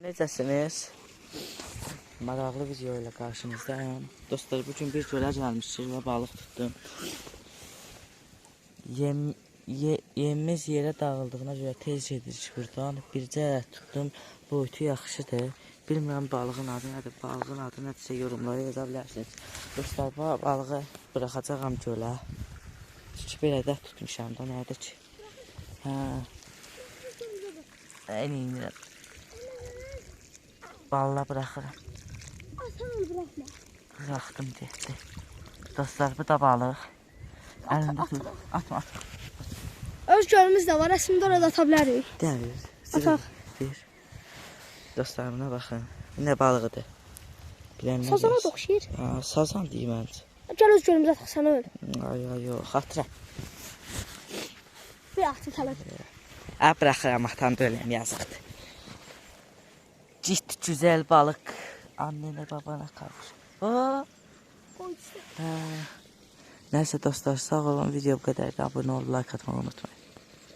Necəsiniz? Maraqlı video ilə qarşınızdayım. Dostlar, bugün bir gölə gəlmişik və balıq tutdum. Yemimiz yerə dağıldığına görə tez gedirik buradan. Bircə tutdum. Boyutu yaxşıdır. Bilmirəm balığın adı nədir. Balığın adı nədirsə yorumlara yaza bilərsiniz. Dostlar, bu balığı buraxacağam gölə. Çünki belə də tutmuşam da nədir ki? Hə. Neynirəm? Balla buraxıram. Sən onu bırakma. Buraxdım getdi. Dostlar, bu da balıq. Əlində tut. Atma, atma. Öz gölümüz də var. Əslində orada ata bilərik. Gəlir. Ataq. Bir. Dostlar, buna baxın. Bu nə balığıdır? Bilənlər Sazana yazsın. da oxşayır. Ha, sazan deyim məncə. Gəl öz gölümüzə ataq, sən öl. Ay, ay, yox, atıram. Bir atım sənə. Ə, buraxıram, atan da öləm, yazıqdır. Git güzel balık. Annene babana kavuş. Aa, Qoy içsin. hə. Nəysə dostlar, sağ olun. Video bu qədərdir. Abunə olub like atmağı unutmayın.